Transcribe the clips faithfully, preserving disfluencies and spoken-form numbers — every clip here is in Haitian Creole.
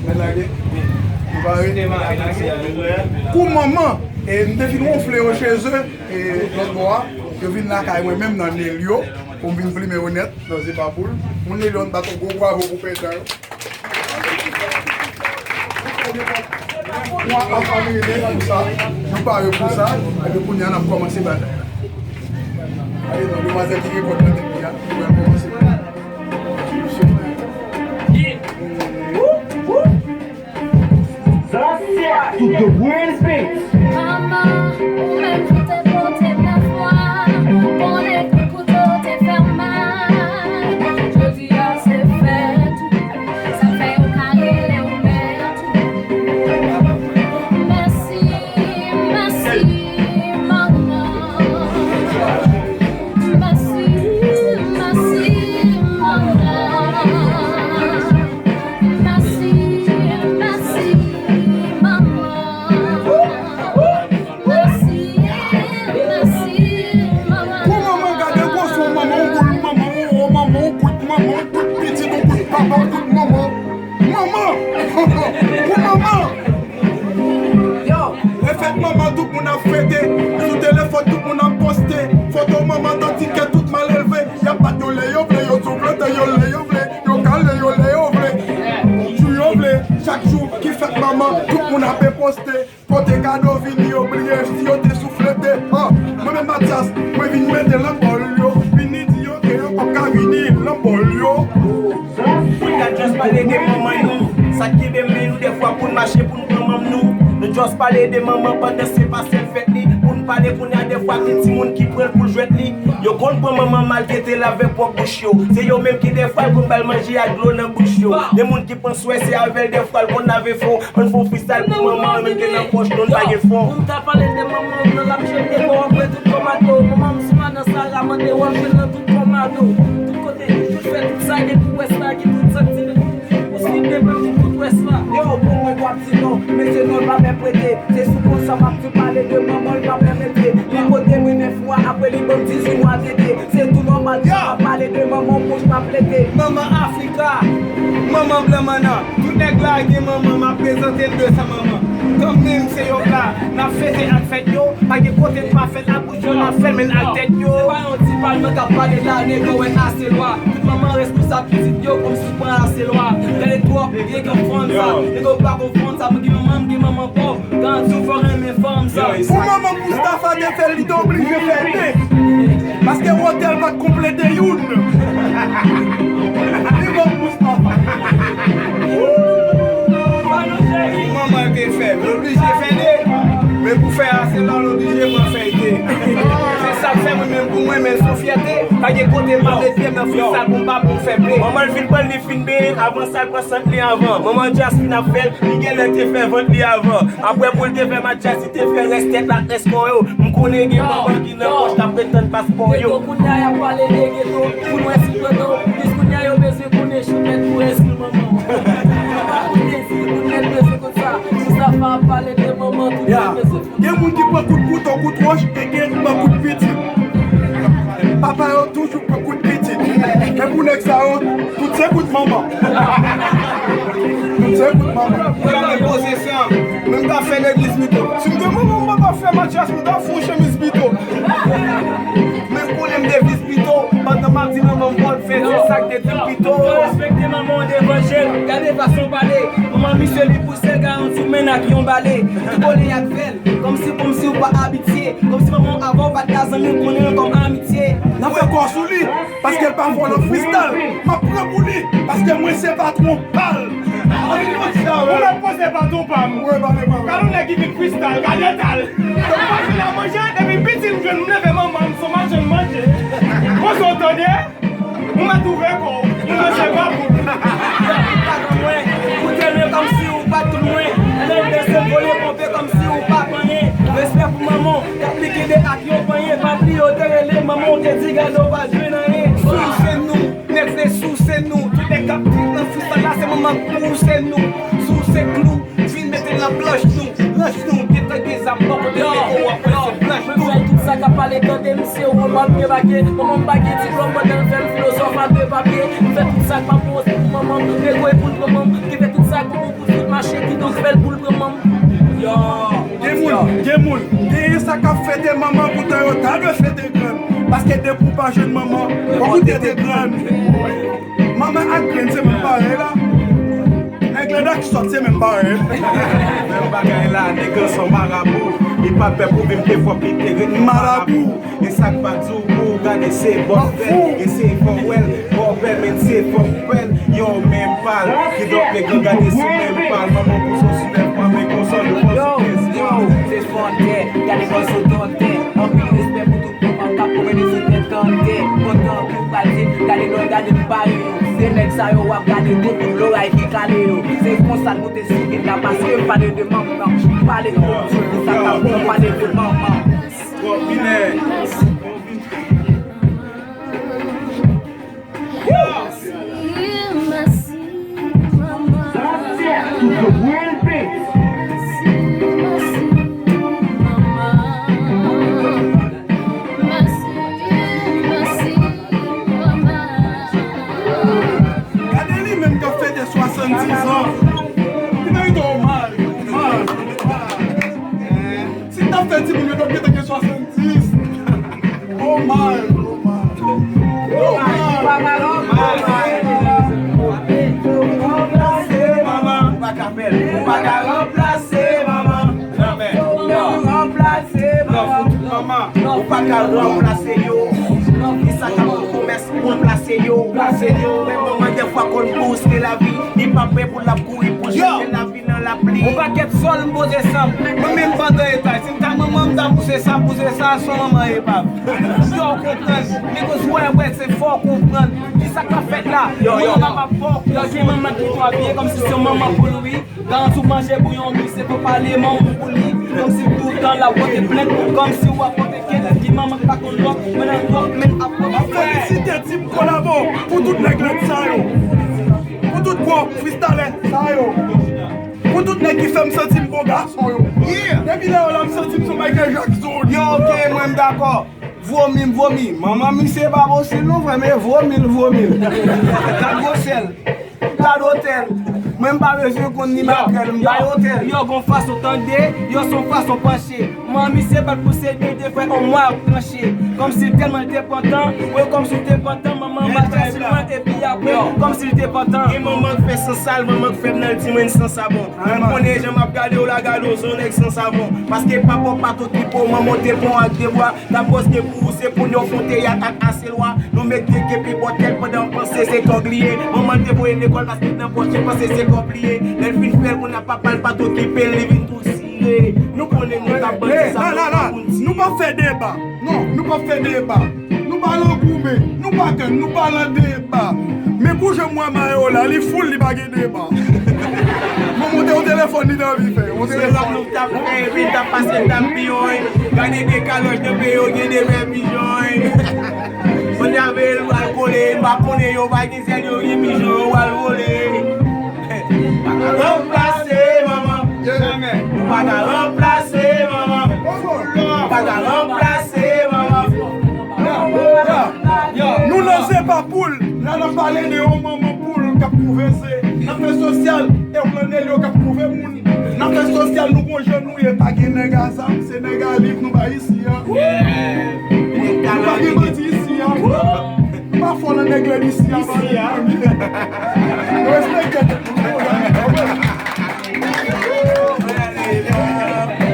Mèt lage. Nou pare? Kou manman, e, m te fin wonfle yo cheze, e, lòt bò a, yo vin lakay mwen menm nan Nelyo, pou m vin plimen yo nèt, nan Zepapoul. Moun Nelyo, n bat yon gwo bravo pou pèdan yo. Mwen ap anmède pou sa, nou pare pou sa, epi kounye a n ap kòmanse batay la. Ale non, demwazèl ki gen kòd nan tèt li a, nou pral kòmanse. Zansèt tout de Prince Beats. Mama, ou menm ki te pote m nan fwa, konnen tout kout ou te fè m mal. Jodi a se fèt ou, sa fè yo ka rele w mèt ou. Mèsi, mèsi, manman. Mèsi, mèsi, manman. Mèsi, mèsi, manman. Mèsi, mèsi, manman. Kou manman, gade gwo son manman, yon boul manman, yon wo manman, yon kout manman, yon kout pitit, yon kout papa, yon kout manman. Manman! Kou manman! Yo! Lè fèt manman, tout moun ap fete. Sou telefòn, tout moun ap poste foto manman, tandike tout malelve y ap bat yo lè yo vle, yo souflete yo lè yo vle, yo kale yo lè yo vle. Jou yo vle, chak jou ki fèt manman, tout moun ap poste. Pote kado vini, yo bliye si yo te souflete. Ah, mwen menm Mathias, mwen vin mete l nan bòl yo. Vini di yo ke yo p ap ka vini nan bòl yo. Moun ka just pale de manman nou. Sa k kenbe men nou dèfwa pou n mache, pou n pran manm nou. Nou just pale de manman pandan se pa sèl fèt li. Pou n pale kounye a dèfwa gen timoun ki pran l pou l jwèt li. Yo konn pran manman maltrete l avèk pwòp bouch yo. Se yo menm ki dèfwa l konn ba l manje ak dlo nan bouch yo. Gen moun ki pran swè se avè l dèfwa l konn lave fon. Ann fè yon freestyle pou manman an, menm ke nan pòch nou n pa gen fon. Pou m ta pale de manman an, nan l ap jete bò, w ap wè tout kòmando. Manman m sou madan Sara, mande w ap jwenn nan tout kòmando. Tout kote, tout fè, tout sa, gen tout wès la, gen tout santiman. Ou swiv de menm tout wès la. Yo, pou mwen, w ap di non, mesye non, l pa fè prete. Se sou konsa m ap di pale de manman, l pa fè mete. Li pote mwen nèf mwa, apre li ban m dizuit mwa tete. Se tou nòmal, yo, m ap pale de manman, bouch pa plete. Manman Afrika, manman blan mannan. Tout nèg la gen manman, m ap prezante l de san manman. Kanmenm se yo la, n ap fete ak fèt yo. Pa gen kote n pa fèt ak bouch yo, n ap fèmen ak tèt yo. Se pa yon ti palman k ap pale la, nèg yo wè ase lwa. Tout manman reskonsab pitit yo, kòmsi pran ase lwa. Gade twòp, nèg yo konprann sa, nèg yo pa konprann sa, mwen gen manman, m gen manman pòv. Grann sou fò renmen fanm sa. Pou manman Moustapha te fè l, li te oblije fè de. Paske wotè l pa t konplete youn. Li bon Moustapha. Manman te fè, l oblije fè de. Men pou fè ase lwa, l oblije pran fèy de. Se sa k fè mwen menm pou mwen, men se yon fyète. Pa gen kote m pa met pye m nan freestyle pou m pa pou m fè pe. Manman l fin pran l, li fin benyen, avan sa l pran sant li anvan. Manman Jasmine ap fè l, li genlè te fè vant li avan. Apre pou l te fè Mathias, li te fè rès tèt la ak rès kò yo. M konnen gen manman ki nan pòch k ap ret tann paspò yo. Geto kounye a y ap pale de geto, pou n wè si pran tan. Jis kounye a yo bezwen konnen choutèt pou eskil manman w. Yo pa konnen si kounye a bezwen konn sa. Moustapha ap pale de manman, tout moun bezwen konn sa. Gen moun ki pran kout kouto, kout wòch, e gen ki pran kout pitit. Papa yo toujou pran kout pitit. Men pou nèg sa yo, tout se kout manman. Tout se kout manman. Mwen pa repoze san. Men m ta fè legliz pito. Si m te manman, m pa ta fè Mathias, m ta fè yon chemiz pito. Men konnen m deviz pito. Pandan m ap di manman m bòn fè, se sa k te di m pito. Respekte manman w devan je l. Gade fason w pale. Manman misye li pouse l, garanti w mennen ak yon bale. Li kole ak vèl. Kòmsi, kòmsi w pa abitye. Kòmsi manman w avan w pa t ka zanmi, w konnen l kòm amitye. N ap fè kò sou li, paske l pa fò nan freestyle. M ap pran pou li, paske mwen se patwon pa l. Ou mèt poze baton pa m. Gade yon nèg ki vin freestyle, gade eta l. Mwen pa fin ap manje, depi piti m jwenn, m leve manman m, se yon machann manje. Poze w tande. Ou mèt ouvè kò w, ou manje pa pou. Pa nan mwen, koute mwen kòmsi ou pa t konn mwen. Lè l bese vole ponpe kòmsi ou pa konn anyen. Respè pou manman w, k ap pike de ak yon panyen. Pa bliye w te rele manman w, te di gade w pa jwenn anyen. Souse nou, nèg vle souse nou. Tout nèg k ap trip nan freestyle la, se manman k pouse nou. Souse klou. Vin mete nan planch nou, planch nou, gentan gen zam bò kote nèg yo w ap wè se planch nou. Mwen fè tout sa K ap pale tande m, se Roma m debake. Manman m pa gen diplòm, pandan l fè m filozòf a de papye. M fè tout sa k pa bon pou manman m, negro e poul manman m. Ki fè tout sa k bon pou tout mache, kidonk fè l pou l pran manman m. Yo, gen moun, gen moun, genyen sa k ap fete manman, poutan yo ta dwe fete grann. Paske depi w pa jwenn manman, fòk ou te te grann. Manman ak grenn se menm bagay la. Nèg landa k sòt se menm bagay. Menm bagay la, nèg lan se yon marabou. Li pa pè pou vin te fòk li te ret marabou. E sa k pa di w pou w gade se bòpè. E se fò w wè l, bòpè, men se fòk pè l. Yo menm pal. Kidonk nèg lan gade sou menm pal. Manman pou sou sou lèv, manman konsa nou fò sou kèsyon. Se fòntè, gade fò sou tòntè. Anpil respè pou tout manman k ap pwomene sou tèt kantè. Kontan pou pral di, gade lò, gade m bare yo. Se nèg sa yo w ap gade depi loray ki kale yo. Se konsa nou te sou vin la paske m pale de manman. M pale de manman. Sa k ap bon, m pale de manman. Bon, vini. Gade li menm k ap fete swasanndiz an. Li merite omaj, omaj, omaj. Si n t ap fè timoun yo, t ap gentan gen swasanndiz. Omaj, omaj. Omaj. Ou pa ka ranplase manman. Ou pa ka fè l. Ou pa ka ranplase manman. Ou pa ka ranplase yo. Ki sa k ap fè komès pou ranplase yo? Ranplase yo. Men manman dèfwa konn bouske lavi. Li pa prè pou l ap kouri pou jete lavi nan lapli. Yon pakèt sòl m poze san m. Mwen menm pandan etaj. Si m ta manman m ta pouse sa, pouse sa, se yon manman epav. Fò w konprann. Nèg yo sou wè, wè, se fò w konprann. Ki sa k ap fèt la? Yo, yo, yo. Manman pa fò w konprann. Yo, gen manman ki twò byen, kòmsi se yon manman pou l, wi. Garanti w manje bouyon, wi, se pou pale manman pou li. Kòmsi toutan l ap pote plent, kòmsi w ap pote kèt, di manman k pa konn lòk, mwen nan lòk, men ap pote frè. M ap felisite Team Kolabo pou tout nèg lèd sa yo. Pou tout gwo fristalè sa yo. Pou tout nèg ki fè m santi m bon gason yo. Yeah. Depi lè yo la, m santi m sou Michael Jackson. Yo, ok, mwen m dakò. Vomi m vomi. Manman misye pa posib non, frè, men vomi l vomi l. Gad gwosè l. Gad otè l. Mwen m pa bezwen konn ni makrèl, m bay otè l. Yo gon fason tande, yo son fason panche. Manman misye bat pou se de de frè, on mwa ap tranche. Kòmsi tèlman l te pantan, wi, kòmsi l te pantan, manman bat fasil mwen, epi apre, kòmsi l te pantan. Gen manman k fè san sal, manman k fè m nan l di mwen san savon. Mwen konnen jan m ap gade w la, gade w se yon nèg san savon. Paske papa w pa t okipe w, manman w te pran w ak de bra. Dabò se pou ou, se pou n yo fè yon teyat ak Aselwa. Nou met de kepi bòtèl pandan w panse se tòg li ye. Manman l te voye l lekòl paske nan pòch li panse se kòb li ye. Lè l fin fè l, kounye a papa l pa t okipe l, li vin tou sire. Nou konnen nou t ap bandi sa nou pa konn tire. Nou p ap fè deba. Non, nou p ap fè deba. Nou pa lan goumen, nou pa gang, nou pa lan deba. Men pou jan m wè mayo la, li full, li pa gen deba. Mwen monte yon telefòn, li te anvi fè. Yon telefòn. Se rap nou t ap fè, epi n t ap pase, n t ap piyon. Gade dekalaj nan peyi yo, gen de vè pijon. Kounye a veye l pral kole, m pa konnen yo pa gen zèl, yo gen pijon, yo pral vole. Ou pa ka ranplase manman. Jamè. Ou pa ka ranplase manman. Ou pa ka ranplase manman. Nou nan Se pa poul. La n ap pale de yon manman poul k ap kouve ze. N ap fè sosyal, e w lan nèg yo k ap kouve moun. N ap fè sosyal, nou gon jan nou ye, pa gen nèg a zam, se nèg a liv nou bay isi a. Nou pa gen bandi isi a. Nou pa fò nan nèg lèd isi a. Isi a. Nou respekte tèt nou.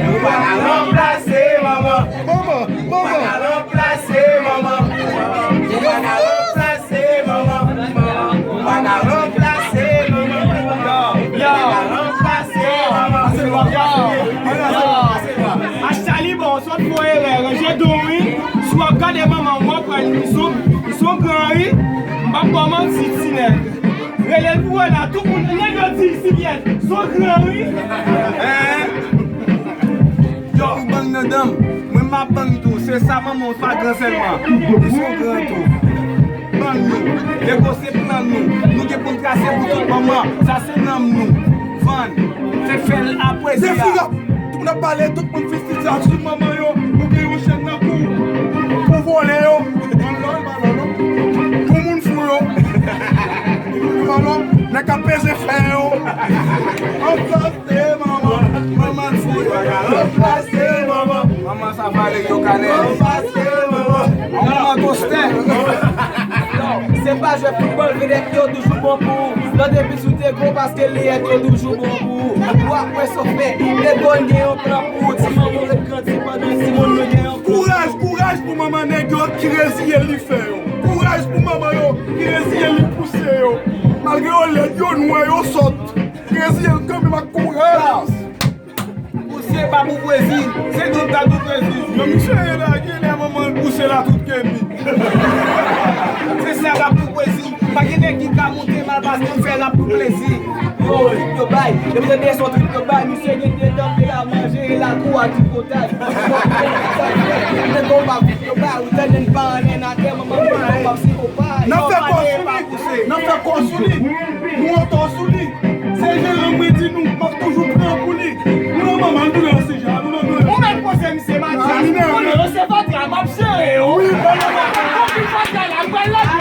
Ou pa ka ranplase manman. Manman, manman. Ou pa ka ranplase manman. Ou pa ka ranplase manman. Ou pa ka ranplase manman. Yo, yo. Ou pa ka ranplase manman. Yo, yo. Ashtali, bon, sot fò erè, ranje don wi. Si w ap gade manman, w ap wè li son, son gran wi. M p ap ba w manti, ti nèg. Rele l pou wè la, tout moun, nèg yo di isi yèt, son gran wi. Hein? Yo, ou bang nan dan m. Mwen m ap bang tou. Se sa manman w pa gran sèlman. Li son gran tou. Bang nou. Lego se plan nou. Nou gen pou n trase pou tout manman. Sa se nanm nou. Vann. Se fè l apre se a. Tout moun ap pale, tout moun fistidya sou manman yo. Ou gen yon chèn nan kou w. Nèg k ap peze fè yo. Anpase manman, manman fou yo. Anpase manman. Manman sa vale yo kanè. Anpase manman. Manman tostè. Non, se pa jwè foutbòl, vedèt yo toujou bon pou ou. Lòt epi sou te gwo paske liyèt yo toujou bon pou ou. Ou ap wè sa w fè. Legon gen yon plan pou ou. Ti manman w ret grandi pandan timoun nou gen yon plan. Kouraj, kouraj pou manman nèg yo ki reziye li fè yo. Kouraj pou manman yo ki reziye li pouse yo. Malgre yo lèd, yo nwè, yo sòt. Reziye l kanmenm ak kouraj. Pouse pa pou pwezi, se tout ta tout pwezi. Yon misye ye la, gen lè manman l pouse la tout kebi. Se sa k ap pou pwezi. Pa gen nèg ki ka monte mal paske l fè l ap pou plezi. Yo, trip yo bay, depi tande son trip yo bay, misye gen de tan ke l ap manje, e lakou a tripotay. Nèg konba, trip yo bay, ou tande n pa anyen atè, manman m konba, psikopat. N ap fè kò sou li, n ap fè kò sou li. Nou anto sou li. Se jeran mwen di nou, m ap toujou pran pou li. Nou nan manman, nou nan sijè, nou nan grann. Ou mèt poze misye matyas. Ou konnen yo se fatra, m ap jere yo. Wi, bon. Konpil fatra la, m pral lòt